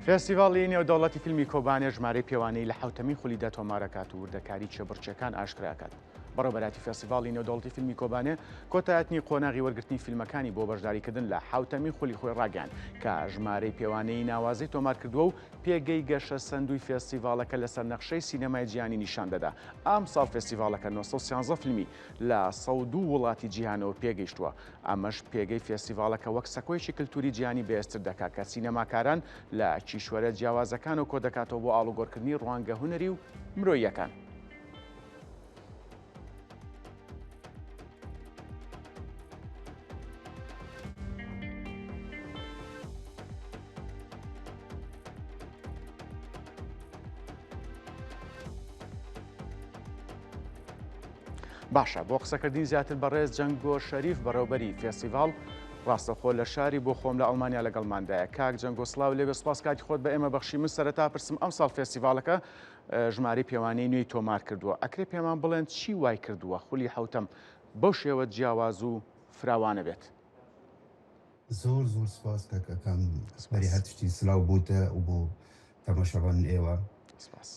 فێستیڤاڵی نێودەوڵەتی فیلمی کۆبانێ ژمارەی پێوانەی لە حەوتەمین خولیدا تۆمارەکات و وردەکاری کێبڕکێکان ئاشکراکات. بەڕێوەبەرایەتی فێستیڤاڵی نێودەوڵەتی فیلمی کۆبانێ کۆتایەتنی قۆناغی وەرگرتنی فیلمەکانی بۆ بەشداریکردن لە حەوتەمین خولی خۆی ڕاگەیاند کە ژمارەی پێوانەیی ناوازەی تۆمارکردووە و پێگەی گەشەسەندووی فێستیڤاڵەکە لەسەر نەخشەی سینەمای جیهانی نیشان دەدا. ئەمساڵ فێستیڤاڵەکە 913 فیلمی لە 102 وڵاتی جیهانەوە پێگەیشتووە، ئەمەش پێگەی فێستیڤاڵەکە وەک سەکۆیەکی کلتوری جیهانی بەهێزتر دەکات کە سینەماکاران لە کیشوەرە جیاوازەکانەوە کۆدەکاتەوە بۆ ئاڵوگۆڕکردنی ڕوانگە هونەری و مرۆییەکان. باشە بۆ قسەکردنی زیاتر بەڕێز جەنگۆ شەریف بەڕێوبەری فێستیڤاڵ ڕاستەخۆ لە شاری بۆ خۆم لە ئەڵمانیا لەگەڵماندایە کاک جەنگۆ سڵاو لێبێ سپاس کاتی خۆت بە ئێمە بەخشی من سەرەتا پرسم ئەمساڵ فێستیڤاڵەکە ژمارەی پێوانەی نوێی تۆمار کردووە ئەکرێ پێمان بڵێن چی وای کردووە خولی حوتەم بەو شێوە جیاواز و فراوانە بێت؟ زۆر زۆر سپاس کاک ئەکام بەری هەر تشتی سلاو بۆ تە و بۆ تەماشاوانن ئێوە سپاس.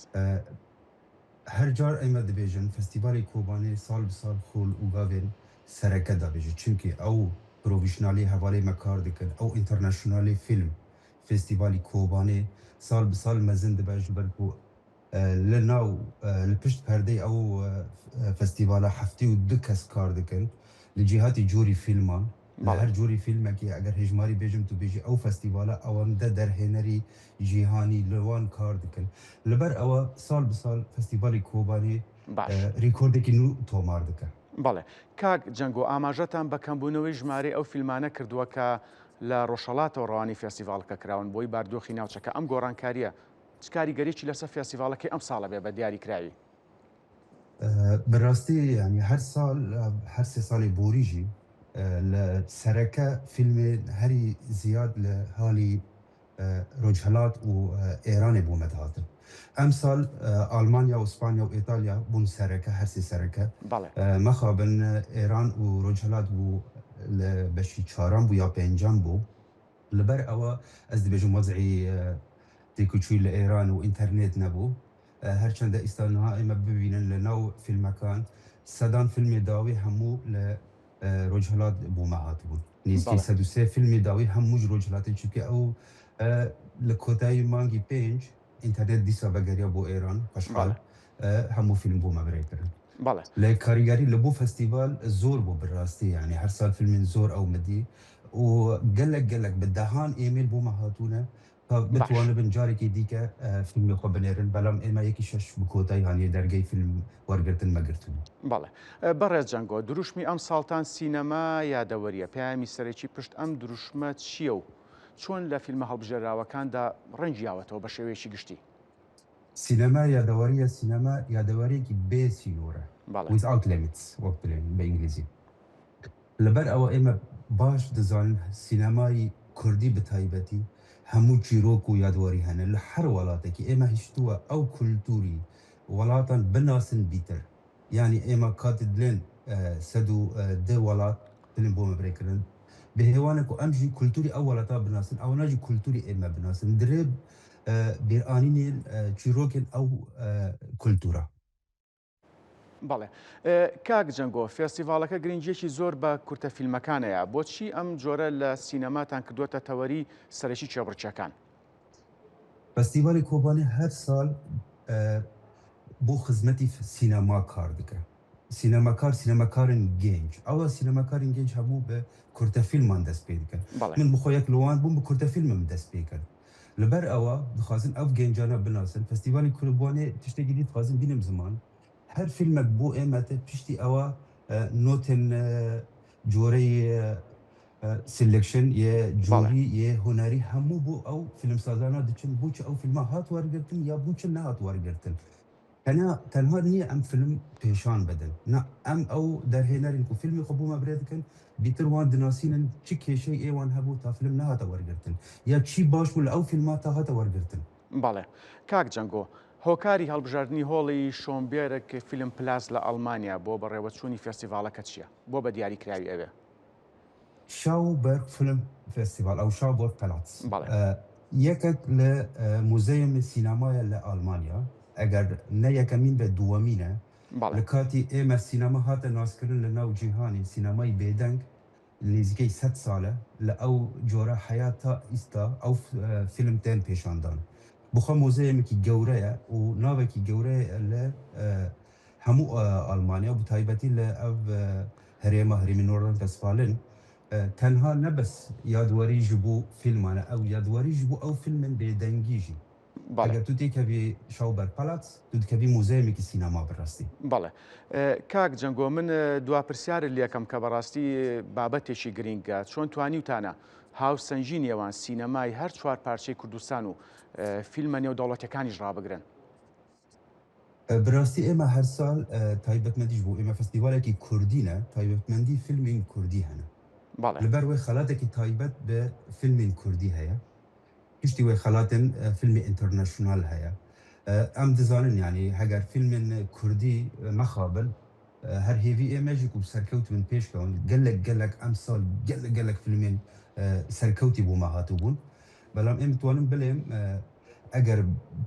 هەر جار ئێمە دبێژن فستیڤالی کۆبانێ ساڵ بە ساڵ خۆل و گاڤێن سەرەکە دابێژێ چونکی ئەو پرۆڤیشنالی هەڤالێ مە کار دکن ئەو ئینتەرناشونالی فیلم فستیڤالی کۆبانێ ساڵ بە ساڵ مەزن دبە ژ بەر کو لە ناو لە پشت پەردەی ئەو فستیڤالە 72 کەس کار دکن لە جیهاتی جۆری فیلمان لە هەر جۆری فیلمەکی ئەگەر هێژماری بێژم تو بێژی ئەو فستیڤالە ئەوەندە دەرهێنەری جیهانی لە وان کار دکن لەبەر ئەوە ساڵ بە ساڵ فستیڤالی کۆبانێ باش. ریکۆردێکی نوو تۆمار دکە. بەڵێ کاک جەنگۆ ئاماژەتان بە کەمبوونەوەی ژمارەی ئەو فیلمانە کردووە کە لە ڕۆژهەڵاتەوە ڕەوانەی فێستیڤاڵەکە کراون بۆی باردۆخی ناوچەکە ئەم گۆڕانکارییە چ کاریگەریی لەسەر فێستیڤاڵەکەی ئەمساڵە بێ بە دیاریکراوی؟ بەراستی یانی هەر ساڵ هەر سێ ساڵی بۆری ژی لە سەرەکە فیلمێ هەری زیاد لە هالی ڕۆژهەلات و ئێرانێ بۆ مە دهاتن. ئەمساڵ ئاڵمانیا و ئسپانیا و ئیتالیا بوون سەرەکە هەر سێ سەرەکە. بەڵێ. مەخابن ئێران و ڕۆژهەلات بوو لە بەشی چارەم بوو یا پێنجەم بوو. لەبەر ئەوە ئەز دبێژم وەزعی تێکوچووی لە ئێران و ئینتەرنێت نەبوو. هەرچەندە ئیستا نها ئێمە ببینن لە ناو فیلمەکان سەدان فیلمی داوی هەموو لە ڕۆژهەلات بۆ مە هاتبوون. نزیکەی 103 فیلمی داوی هەمووش ڕۆژهەلاتن چونکە ئەو لە کۆتایی مانگی پێنج ئینتەرنێت دیسا بەگەریا بۆ ئێران خۆشحال هەموو فیلم بۆ مە برێ کردن. بەڵێ. لە کاریگەری لە بۆ فەستیڤال زۆر بوو بەراستی یانی هەر سال فیلمین زۆر ئەو مدی و گەلەک گەلەک بە دەهان ئێمێل بۆ مە هاتوونە تا باش. بتوانبن جارێکی دیکە فیلمی خۆ بنێرن بەلام ئێمە یەکی شەش بە کۆتایی هانیە دەرگەی فیلم وەرگرتن مە گرتبوو. بەڵێ. بەڕێز جەنگۆ، دروشمی ئەمساڵتان سینەما یادەوەرییە، پەیامی سەرەکی پشت ئەم دروشمە چییە و چۆن لە فیلمە هەڵبژێراوەکاندا ڕەنگیاوەتەوە بە شێوەیەکی گشتی؟ سینەما یادەوەرییە، سینەما یادەوەرییەکی بێ سینوورە، بەڵێ. Without limits وەک بلێن بە ئینگلیزی. لەبەر ئەوە ئێمە باش دەزانین سینەمای کوردی بە تایبەتی هەموو چیرۆک و یادواری هەنە لە هەر وەڵاتێکی ئێمە هیشتووە ئەو کولتوری وەڵاتان بناسن بیتر یانی ئێمە کاتی دلێن 110 وەڵات فیلم بۆ مە برێ کردن بە هێوانە کو ئەم ژی کولتوری ئەو وەڵاتا بناسن ئەوەنا ژی کولتوری ئێمە بناسن درێ بیرئانینێن چیرۆکێن ئەو کولتورە. بەڵێ کاک جەنگۆ، فێستیڤاڵەکە گرنگییەکی زۆر بە کورتە فیلمەکان هەیە، بۆچی ئەم جۆرە لە سینەماتان کردووەتە تەوەری سەرەکی کێبڕکێکان؟ فستیڤالی کۆبانێ هەر ساڵ بۆ خزمەتی سینەما کار دکە. سینەماکار سینەماکارن گەنج ئەوە سینەماکارن گەنج هەموو بە کورتە فیلمان دەست پێ دکەن. بەڵێ. من بخۆ یەک لەوان بووم بە کورتە فیلمم دەست پێ کرد. لەبەر ئەوە دخوازن ئەو گەنجانە بناسن. فستیڤالی کۆبانێ تشتێکی دی دخوازن بینم زمان. هەر فیلمێک بۆ ئێمە تێ پشتی ئەوە نۆتێن جۆرەی selection یە بەڵێ. جۆری یە هونەری هەموو بۆ ئەو فیلمسازانە دچن بۆچ ئەو فیلمە هات وەرگرتن یا بۆچ نەهات وەرگرتن. تەنیا تەنها نییە ئەم فیلم پێشان بدەن نا ئەم ئەو دەرهێنەرین کو فیلمی خۆ بۆ مە برێ دکەن بیتر وان دناسینن چ کێشەی ئێوان هەبوو تا فیلم نەهاتە وەرگرتن یا چی باش بوو لە ئەو فیلمە تا هاتە وەرگرتن. بەڵێ کاک جەنگۆ، هۆکاری هەڵبژاردنی هۆڵی شۆنبێرگ فیلم پلاس لە ئەڵمانیا بۆ بەڕێوەچوونی فێستیڤاڵەکە چییە؟ بۆ بە دیاریکراوی ئەوێ؟ شاوبێرگ فیلم فێستیڤاڵ ئەو شاوبۆرگ پەلاتس بەڵێ. یەکێک لە موزەیەمی سینەمایە لە ئەڵمانیا، ئەگەر نە یەکەمین بێت دووەمینە. بەڵێ. لە کاتی ئێمە سینەما هاتە ناسکردن لە ناو جیهانی سینەمای بێدەنگ نزیکەی 100 ساڵە لە ئەو جۆرە حەیا تا ئیستا ئەو فیلم تێن پێشاندان. بخوا موزەیەمێکی گەورەیە و ناوێکی گەورەیە لە هەموو ئەڵمانیا و بەتایبەتی لە ئەو هەرێمە هەرێمی نۆردن ڤێستفالن تەنها نە بەس یادوەری ji بۆ فیلمانە ئەو یادوەری ji بۆ ئەو فیلمن بێدەنگی ژی. بەڵێ. ئەگەر تو تێکەوی شاوبەر پەلات تو دکەوی موزەیەمێکی سینەما بەڕاستی. بەڵێ کاک جەنگۆ من دوا پرسیارت لێکەم کە بەڕاستی بابەتێکی گرینگە چۆن توانیوتانە هاوسەنگی نێوان سینەمای هەر چوار پارچەی کوردستان و فیلمە نێودەوڵەتیەکانیش ڕابگرن؟ بەراستی ئێمە هەر ساڵ تایبەتمەندیش بوو ئێمە فستیڤالێکی کوردینە تایبەتمەندی فیلمین کوردی هەنە بەڵێ. لەبەر وەی خەڵاتێکی تایبەت بە فیلمین کوردی هەیە پشتی وەی خەڵاتن فیلمی international هەیە ئەم دزانن یعنی هەگەر فیلمن کوردی مەخابن هەر هێوی ئێمەژی و سەرکەوت من پێشکەون گەلک گەلک ئەم ساڵ گەلک گەلک فیلمین سەرکەوتی بۆ مە هاتوو بوون بەڵام ئێمە توانم بڵێم ئەگەر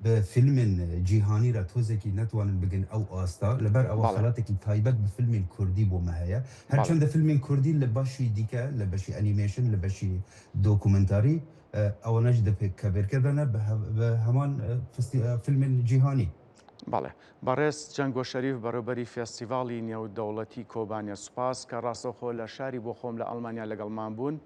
بە فیلمن جیهانی را تۆزێکی نەتوانن بگەن ئەو ئاستا لەبەر ئەوە بەڵێ. خەڵاتێکی تایبەت بە فیلمین کوردی بۆ مە هەیە بەڵێ. هەرچەندە فیلمین کوردی لە بەشی دیکە لە بەشی ئەنیمێشن لە بەشی دۆکومنتاری ئەوەنەش کەبێرکردنە بە هەمان فیلمین جیهانی. بەڵێ. بەڕێز جەنگۆ شەریف بەڕێوبەری فێستیڤاڵی نێودەوڵەتی کۆبانێ سوپاس کە ڕاستەوخۆ لە شاری بۆخۆم لە ئەڵمانیا لەگەڵمان بوون.